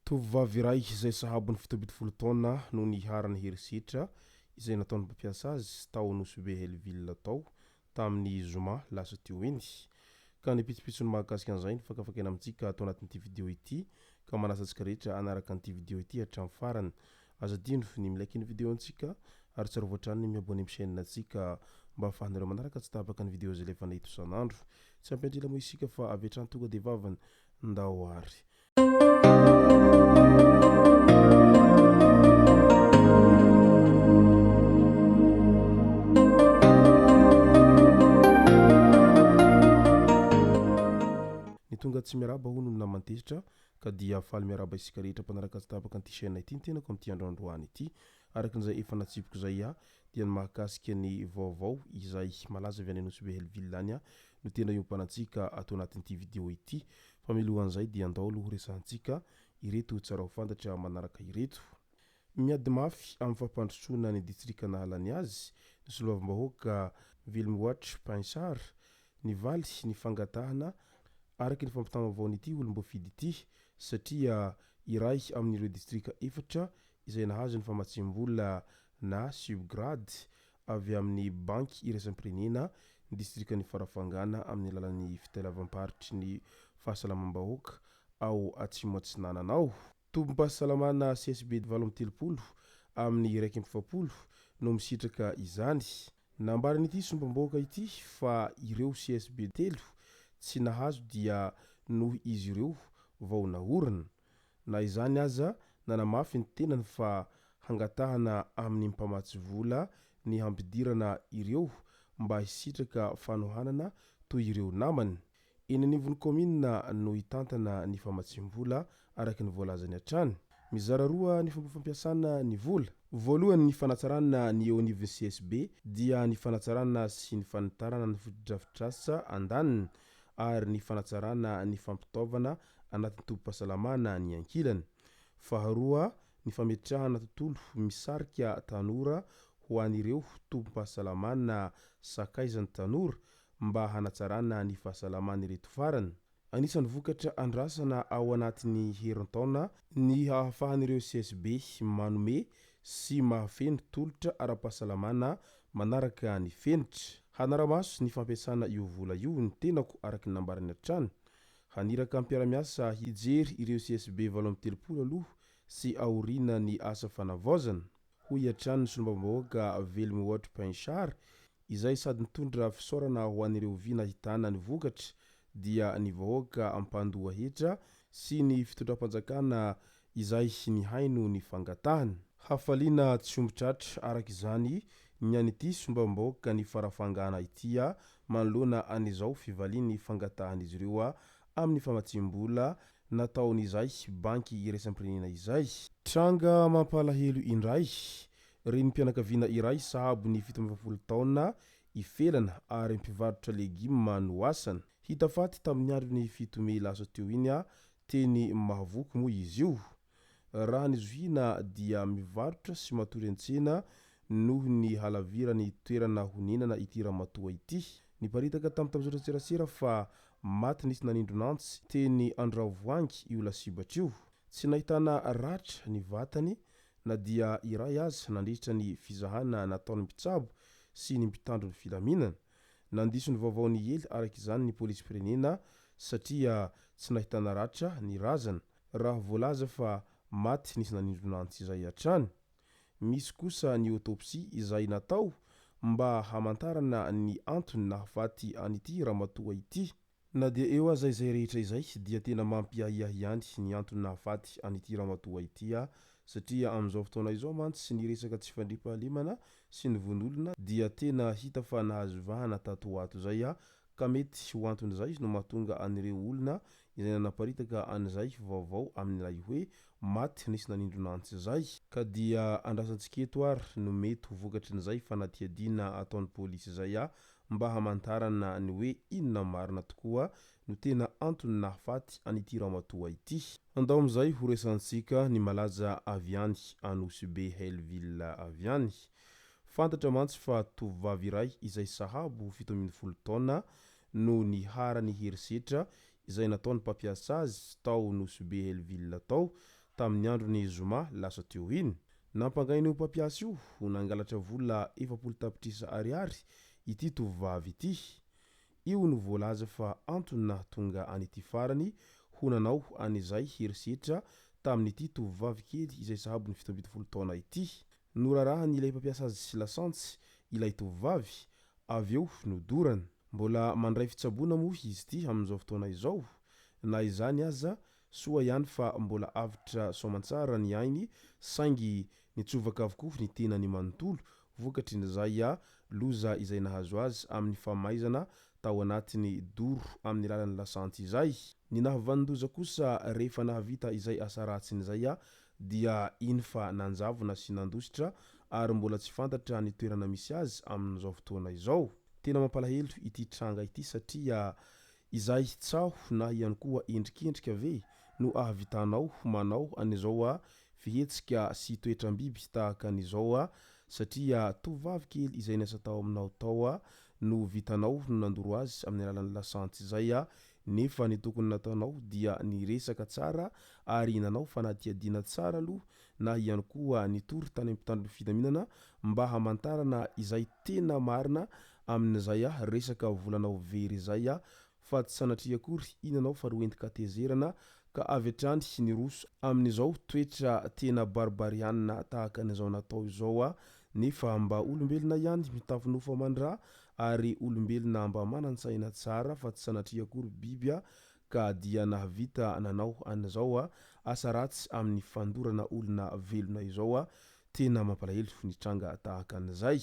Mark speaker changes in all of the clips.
Speaker 1: Tovovavy iray izay sahabo ny 17 taona no niharan'ny herisetra izay nataon'ny mpampiasa azy tao Nosy Be Hell-Ville tao tamin'ny zoma lasa teo iny. Ka ny pitsopitsony mahakasika an'izay no fakafakaina amintsika ato anatin'ity video ity ka manasa antsika rehetra hanaraka an'ity video ity hatramin'ny farany. Aza adino ny mi-like ny video antsika ary tsarovy hatrany ny mi-abonner amin'ny chaîne antsika mba ahafahanareo manaraka tsy tapaka ny video izay alefanay eto isan'andro. Tsy ampy andrila moa isika fa avy hatrany tonga dia vavany. Ndao ary. Ny tonga tsy miarahaba hono no naman-tezitra Ka dia faly miarahaba isika rehetra mpanaraka tsy tapaka an'ity chaîne ity ny tenako amin'ity andro androany ity. Araka an'izay efa natsipiko izay aho dia ny mahakasika ny vaovao izay malaza avy any Anosibe Hellville any no tena iompanantsika ato anatin'ity vidéo ity. Fa mialohan'izay dia andao aloha horesahantsika ireto tsara ho fantatra manaraka ireto. Miady mafy amin'ny fampandrosoana ny distrika nahalany azy ny solombavambahoaka Velomiohatry Painchard Nivaly ny fangatahana araka ny fampitam-baovaon'ity olom-boafidy ity satria iray amin'ireo distrika efatra izay nahazo ny famatsiam-bola na subgrade avy amin'ny Banky iraisam-pirenena ny distrikan'i Farafangana amin'ny alalan'ny fitaleavam-paritry ny fahasalamam-bahoaka ao Atsimo Atsinanana ao. Tobim-pahasalamana CSB 38 amin'ny 41 no misitraka izany. Nambaran'ity sombam-bahoaka ity fa ireo CSB telo tsy nahazo dia noho izy ireo vao naorina. Na izany aza, nanamafy ny tenany fa hangatahana amin'ny mpamatsy vola ny hampidirana ireo mba hisitraka fanohanana toy ireo namany. Eny anivon'ny kaominina no hitantana ny famatsiam-bola, araka ny voalazany hatrany. Mizara roa ny fomba fampiasana ny vola. Voalohany ny fanatsarana ny eo anivon'ny CSB dia ny fanatsarana sy ny fanitarana ny fotodrafitrasa andaniny ary ny fanatsarana ny fampitaovana anatin'ny tobim-pahasalamana ny ankilany. Faharoa ny fametrahana tontolo misarika tanora ho an'ireo tobim-pahasalamana sakaizan'ny tanora mba hanatsarana ny fahasalaman'ireto farany. Anisan'ny vokatra andrasana ao anatin'ny herintaona ny hahafahan'ireo CSB manome sy mahafeno tolotra ara-pahasalamana manaraka ny fenitra. Hanara-maso ny fampiasana io vola io ny tenako araka ny nambarany hatrany. Haniraka mpiara-miasa hijery ireo CSB 38 aloha sy aoriana ny asa fanavaozana, hoy hatrany ny solombavambahoaka Velomihoatra Painchard izay sady nitondra fisaorana ho an'ireo vy nahitana ny vokatra dia ny vahoaka mpandoa hetra sy ny fitondram-panjakana izay nihaino ny fangatahana. Hafaliana tsy omby tratra araka izany ny an'ity sombam-bahoaka ny Farafangana ity manoloana an'izao fivalian'ny fangatahan'izy ireo amin'ny famatsiam-bola nataon'izay banky iraisam-pirenena izay. Tranga mampalahelo indray Renim-pianakaviana iray sahabo ny 47 taona i Felana ary mpivarotra legioma no asany. Hita faty tamin'ny andron'ny 7 mey lasa teo iny teny Mahavoky moa izy io. Raha ny zohiana dia mivarotra sy matory an-tsena noho ny halaviran'ny toerana honenana ity ramatoa ity. Niparitaka tamin'ny tambazotran-tserasera fa maty nisy nanindron'antsy teny Andravoahangy io lasibatra io. Tsy nahitana ratra ny vatany na dia iray aza nandritra ny fizahana nataon'ny mpitsabo sy ny mpitandro ny filaminana. Nandiso ny vaovao niely araka izany ny polisim-pirenena satria tsy nahitana ratra ny razana, raha voalaza fa maty nisy nanindrona antsy izay hatrany. Misy kosa ny autopsie izay natao mba hamantarana ny antony nahafaty an'ity ramatoa ity. Na dia eo aza izay rehetra izay dia tena mampiahiahy ihany ny antony nahafaty an'ity ramatoa ity satria amin'izao fotoana izao mantsy ny resaka tsy fandriampahalemana sy ny vono olona dia tena hita fa nahazo vahana tato ho ato izay ka mety ho anton'izay no mahatonga an'ireo olona izay nanaparitaka an'izay vaovao amin'ilay hoe maty nisy nanindrona antsy izay. Ka dia andrasantsika eto ary no mety ho vokatrin'izay fanadihadiana ataon'ny polisy izay mba hamantarana ny hoe inona marina tokoa no tena antony nahafaty an'ity ramatoa ity. Andao amin'izay ho resahantsika ny malaza avy any Anosibe Hellville avy any. Fantatra mantsy fa tovovavy iray izay sahabo ho 17 taona no niharan'ny herisetra izay nataon'ny mpampiasa azy tao Nosy Be Hellville tao tamin'ny andron'ny zoma lasa teo iny. Nampangain'io mpampiasa io ho nangalatra vola 40 tapitrisa ariary ity tovovavy ity. Io no voalaza fa antony nahatonga an'ity farany ho nanao an'izay herisetra tamin'ity tovovavy kely izay sahabo ny 17 taona ity. Norarahan'ilay mpampiasa azy lasantsy ilay tovovavy, avy eo nodorana. Mbola mandray fitsaboana moa izy ity amin'izao fotoana izao. Na izany aza, soa ihany fa mbola avotra soamantsara ny ainy saingy nitsovaka avokoa ny tenany manontolo vokatry ny izay loza izay nahazo azy amin'ny famaizana tao anatin'ny doro amin'ny lalan'ny lasantsy izay. Ny nahavanon-doza kosa rehefa nahavita izay asa ratsiny izay dia iny fa nanjavona sy nandositra ary mbola tsy fantatra ny toerana misy azy amin'izao fotoana izao. Tena mampalahelo ity tranga ity satria izay tsaho na ihany koa endrikendrika ve no ahavitanao manao an'izao fihetsika sy toetram-biby tahaka an'izao satria tovovavy kely izay niasa tao aminao tao no vitanao no nandoro azy amin'ny alalan'ny lasantsy izay nefa ny tokony nataonao dia niresaka tsara ary nanao fanadihadiana tsara aloha na ihany koa nitory tany amin'ny mpitandro ny filaminana mba hamantarana izay tena marina amin'izay resaka volanao very izay fa tsy sanatria akory iny anao fa roentin-katezerana ka avy hatrany niroso amin'izao toetra tena barbarianina tahaka an'izao natao izao nefa mba olombelona ihany mitafy nofo aman-dra ary olombelona mba manan-tsaina tsara fa tsy sanatria akory biby ka dia nahavita nanao an'izao asa ratsy amin'ny fandorana olona velona izao. Tena mampalahelo ny tranga tahaka an'izay.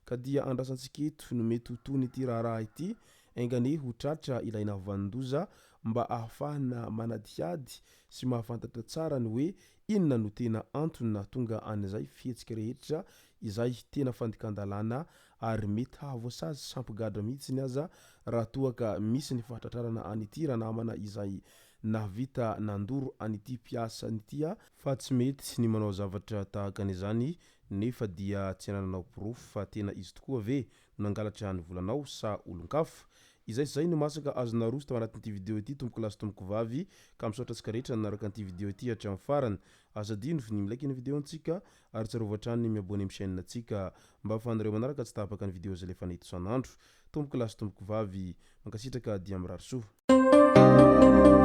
Speaker 1: Ka dia andrasantsika eto no mety ho tohin'ity raharaha ity, enga anie ho tratra ilay nahavanon-doza mba ahafahana manadihady sy mahafantatra tsara ny hoe inona no tena antony nahatonga an'izay fihetsika rehetra izay tena fandikan-dalàna ary mety hahavoasazy sy hampigadra mihitsiny aza raha toa ka misy ny fahatratrarana an'ity ranamana izay nahavita nandoro an'ity mpiasany ity fa tsy mety ny manao zavatra tahaka an'izany nefa dia tsy anananao porofo fa tena izy tokoa ve no nangalatra ny volanao sa olon-kafa. Izay sy izay no masaka azo naroso tao anatin'ity video ity tompoko lahy sy tompoko vavy ka misaotra antsika rehetra nanaraka an'ity video ity hatramin'ny farany. Aza adino ny mi-like ny video antsika ary tsarovy hatrany ny mi-abonner amin'ny chaîne antsika mba ahafahanareo manaraka tsy tapaka ny video izay alefanay eto isan'andro. Tompoko lahy sy tompoko vavy, mankasitraka dia mirary soa.